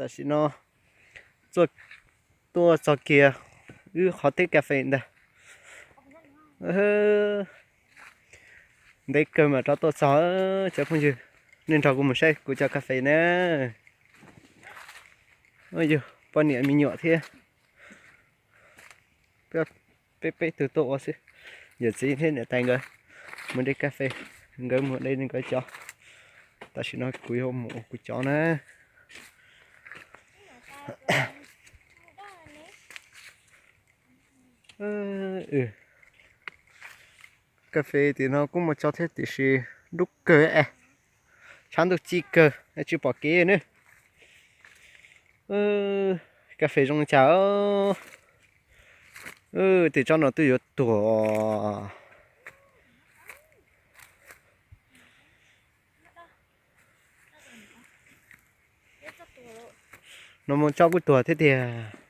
Tam sim no tuaj txog kiag wb qhov teb kas fes ntag. Ntev kawg mas rov tuaj txog. Cov phooj ywg, nej nrog kuv mus saib kuv cov kas fes na. Yog poj niam me nyuam thiab peb peb tug tuaj ua xwb. Yawm txiv thiab niam tais nkawd mus de kas fes, nkawd mus de nkawd cov. Tam sim no kuv yuav mus ua kuv cov na. Kas fes tim no kuj muaj tso thiab tiam sis dub kawg es, tshav ntuj ci kawg tsis pom kev ne. Kas fes zoo li cas? Tim tsob no twb yuav tuag. No mus tsob kuj tuag thiab tiag.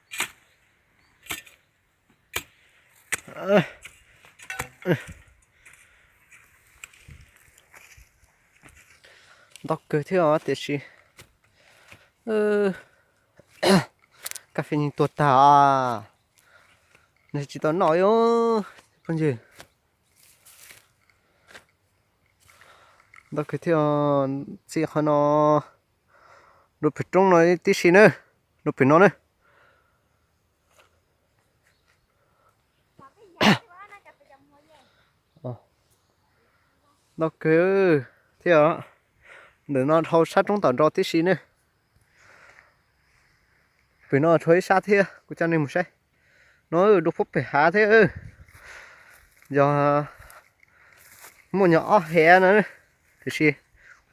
Ntau kawg thiab os tiam sis kas fes yeej tuag tag, nws tsis tau noj li phooj ywg. Ntau kawg thiab, txij qhov no rau pem roob no tib si na, rau pem no na. Ntau kawg thiab, ntawm no dhau sab roob tom nrau tib si ne. Pem no tshuav ib sab thiab, kuv coj nej mus saib. No dua puag pem hav thiab, yog muaj nyuag ob hev no, tiam sis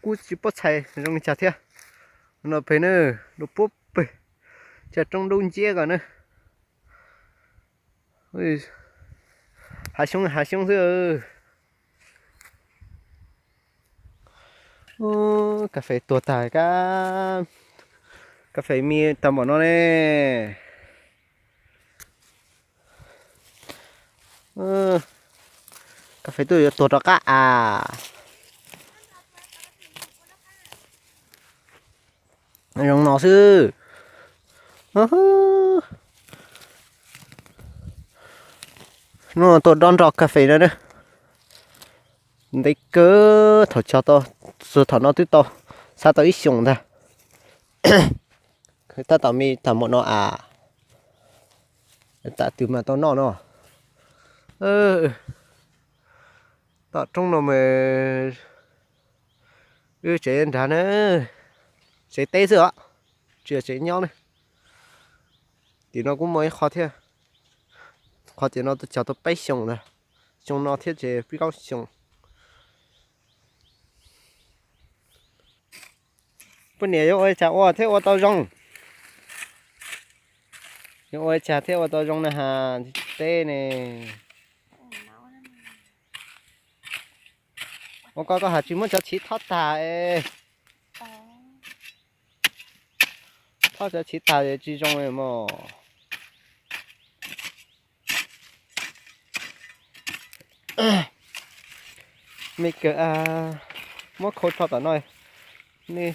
kuj tsis paub txhais zoo li cas thiab. No pem na, dua puag pem, cov roob dub nciab ko na. Hav xyoob hav xyoob xwb. Kas fes tuag tag, kas fes me tag npaum no ne. Kas fes twb yuav tuag rov qab as. Zoo no xwb. No tuaj dob nroj kas fes no na. Ntev kawg, thaum cog tau, txog thaum no twb tau, xav tau ib xyoos ntag. Tab tom me tag npaum no as. Tam twg mas tau noj no. Tom roob no mas wb tsev nrad na, tsev teb xwb os, tsis yog tsev nyob ne. Tim no kuj muaj ib qho thiab, qhov tim no twb cog tau peb xyoos ntag, xyoo no thiab ces pib kaum xyoo. Poj niam yuav ua li cas ua thiab ua tau zoo? Yuav ua li cas thiab ua tau zoo na has teb ne? Ua koj, koj has tsis muab cov chiv thob tag es. Thob cov chiv tag es tsis zoo mog. Me kawg, muab khau rho tom no, nej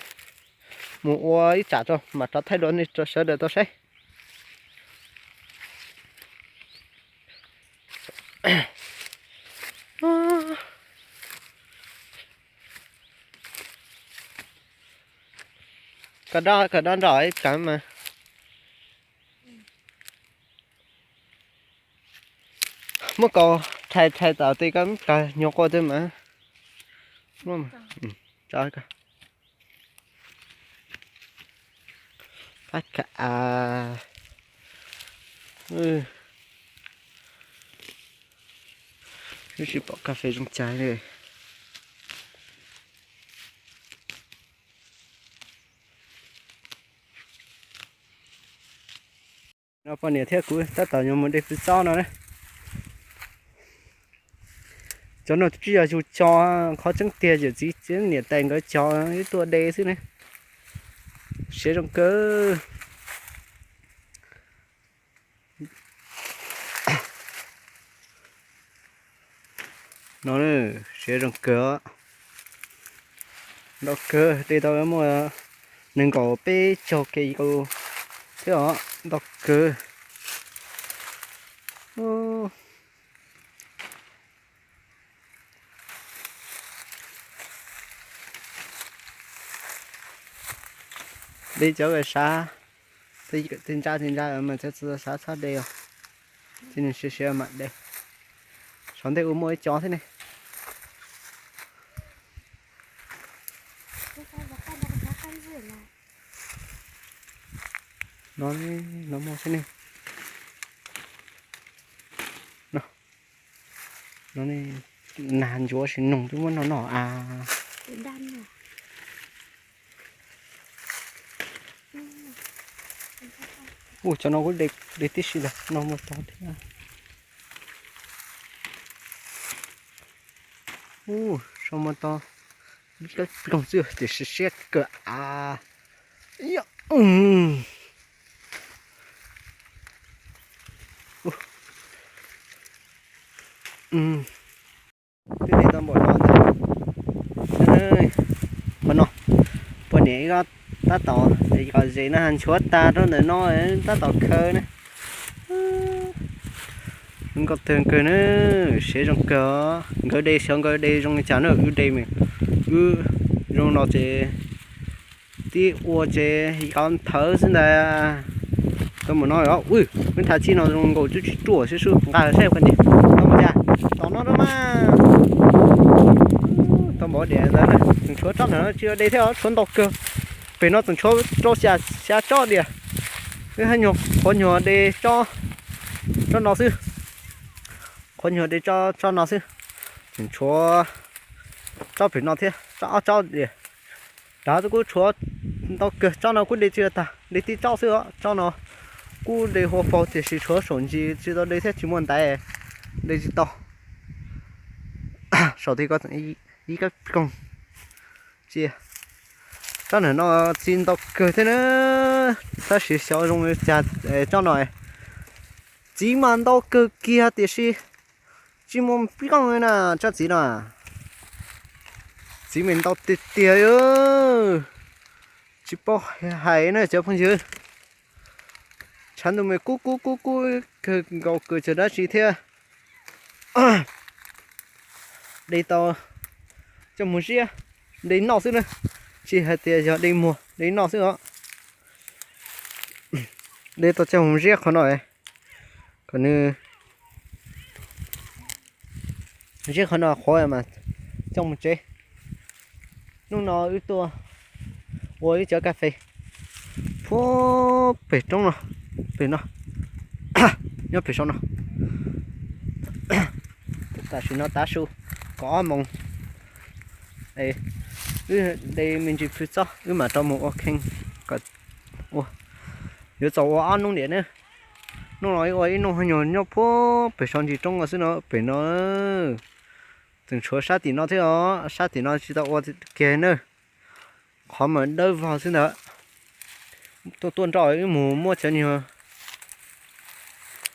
mus ua ib tsam tso mam rov thaij dua nej sawv daws tau saib. Koj dob, koj dob nroj ib pliag mas. Muab kaus rhais rhais tom tej koj kaus nyuag quaj twg mas. Tso, wb tsis pom kas fes zoo cas li. No poj niam thiab kuv tab tom yuav mus de pw txob no na. Cov no twb tsis yog yus cog, qhov tseeb tiag yawm txiv niam tais nkawd cog ib tuaj de xwb ne. Siav zoo kawg. No siav zoo kawg, ntau kawg, de tau muaj Nees nkaum peb caug ke yau thiab os, ntau kawg. De cov sav, tej ntsa tej ntsa mas cov sav txhob de os, cia nws siav siav mam de. Saum ntej ua muaj ib co thiab ne. No, no muaj xwb ne. No, no ne, nag ntsuav sis noog twb muab no noj a. Ua cov no kuj de tib si lawm, no muaj tog thiab. Ua, so muaj tog, ploog xwb tiam sis siab kawg a. Twb de tau npaum no ntag. Qhov no, poj niam ib ko tab tom, kom zes no nchuav tas rau ntawm no tab tom khaws na. Zoo nkauj tag kawg na, siav zoo kawg os. Nkawd de xyov nkawd de zoo li cas na, wb de, wb zoo no ces tib ua ces yog nthawv xwb ntag. Tau npaum no os, wb thav txij no zoo nkaus twb tsis ruaj xwb, nqa saib poj niam, tau npaum cas, tom no rau mas. Tau npaum diam ntawd, tseem tshuav tsob ntawm no tsis de thiab os, tshuav ntau kawg. Pem no tseem tshuav rau xya, xya tsob diam. Wb haj nyuag qhuav nyuag de tsob, tsob no xwb. Qhuav nyuag de tsob, tsob no xwb. Tseem tshuav tsob pem no thiab, tsob ob tsob diam. Rov kuj tshuav ntau kawg, tsob no kuj de tsis tag, de tib tsob xwb os. Tsob no kuj de hua paug tiam sis tshuav saum ntsis tsis tau de thiab tsis muaj ntaiv, de tsis tau. Saum tid ko ib kab ploog cia. Tsob ntawm no txiv ntau kawg thiab na, tab sis xyov zoo li cas tsob no. Txiv mas ntau kawg kiag tiam sis tsis muaj pib qeej li na tsob txiv no. Txiv mas ntau tiag tiag, tsis paub hais na cov phooj ywg. Tshav ntuj mas kub kub kub kub kawg nkaus kawg tsis dab tsi thiab. De tau coj mus ziab, de noj xwb na, tsis hais tias yog de muag, de noj xwb os. De tau coj mus ziab qhov no, kom nws ziab qhov no qhuav mas coj mus tsev. Hnub no wb tuaj ua ib cov kas fes puag pem roob no, pem no, nyob pem saum no. Tam sim no tav su kaum ob moos, wb de me ntsis pw txob wb mam rov mus ua kheej kom ua. Yuav txaus ua ob hnub diam na. Hnub no ua ib hnub haj nyuag nyob puag pem saum ntsis roob no xwb no, pem no. Tseem tshuav sab tim no thiab os, sab tim no tsis tau ua kiag na. Qhov mas dawb vog xwb ntawd. Tuaj tuaj nroj wb mus muab cov,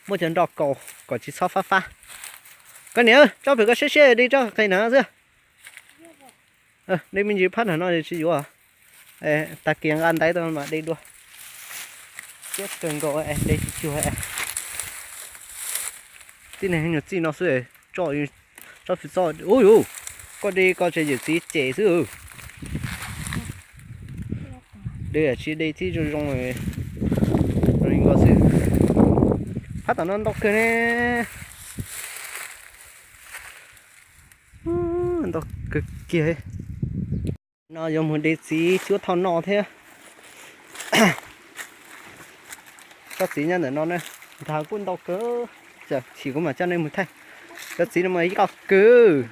muab cov nroj kaus kom tsis txhob fab fab. Koj niam, tsob pem koj siab siab de tsob qe na xwb. De me ntsis phab no tsis yuav. Tag kis nqa ntaiv tuaj mam de dua. Siab kawg nkaus de tsis cuag. Tib neeg nyuag txij no xwb, tsob pem txob, ub yus, koj de ko ces yawm txiv cem xwb. De tsis de tib zoo zoo, zoo li ko xwb. Phab tom no ntau kawg ne. Ntau kawg kiag. No yuav mus de txiv cuab thauj noj thiab. Tsob txiv nyob ntawm no na, nrag kuj ntau kawg. Chim kuv mam coj nej mus thaij. Cov txiv no mas yog kawg.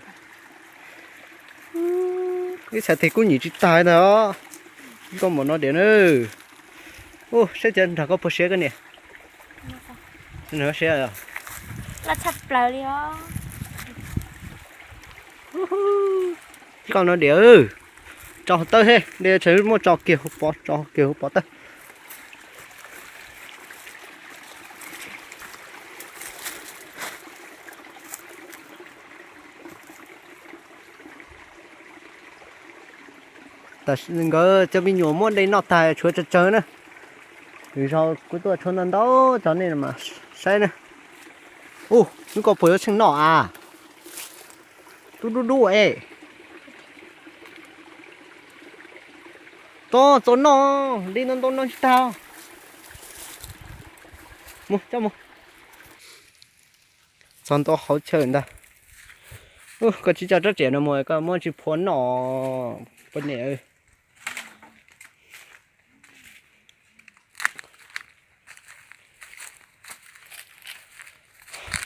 Ib txhais tes kuj nyim tsis tag ntag. Ntau npaum no diam na. Ub, saib cov nrag koj puas siab koj niam. Siab. Koj no diam, tso hauv tawb thiab, de tseem muaj tso kiag hauv pov, tso kiag hauv pov tawb. Nkawd cov me nyuam muab de noj tag tshuav tsawg tsawg na. Lwm zaus kuv tuaj tshuav ntau ntau rau nej mas saib na. Ub, nub ko puas yuav tsheej noj a? Dub dub dub es. Txo, txo noj, de ntau ntau noj tsis tag. Mus, coj mus. Txog ntua hauv chaw ntag. Koj tsis coj rab riam no mus koj muab tsis phua noj, poj niam.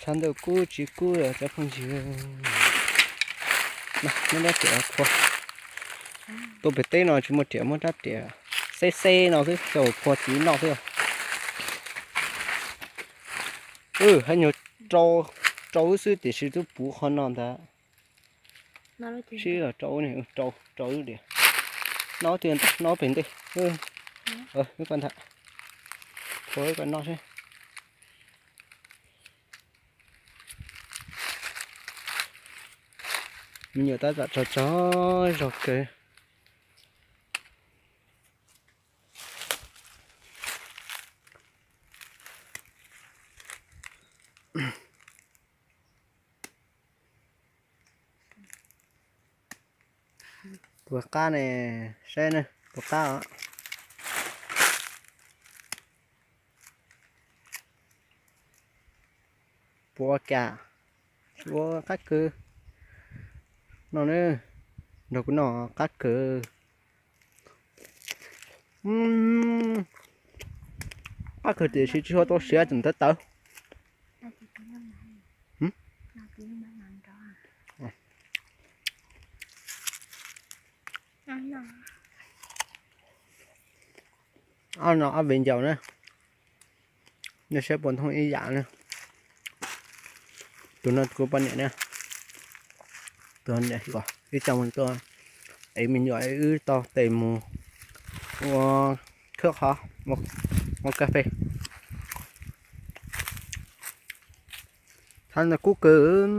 Tshav ntuj kub tsis kub cov phooj ywg. Muab rab riam phua. Tuaj pem teb no tsis muaj riam, muab rab riam xeb xeb no xwb, coj phua txiv noj xwb. Hab nyuag rau, rau wb xwb tiam sis twb puv qhov no ntag. Sib los rau ub, rau, rau wb diam. Noj twg ntag, noj pem ntej. Wb koj ntag, phua wb koj noj seb. Me nyuam tab tom tsaug tsaug zog kawg. Puas qab ne? Saib ne, puas qab os? Puas ua cas? Tsis ua qab kawg. Noj ne, nrog kuv noj qab kawg. Qab kawg tiam sis tsis tshua tau siav tseem tawv tawv. Ob no ob viv ncaus na. Nej saib puas thooj ib yam na. Tus no kuv poj niam na. Tus niam ib co mus tuaj ev me nyuam, wb taug tes mus ua khawb qhov, ua kas fes. Tshav ntuj kub kawg.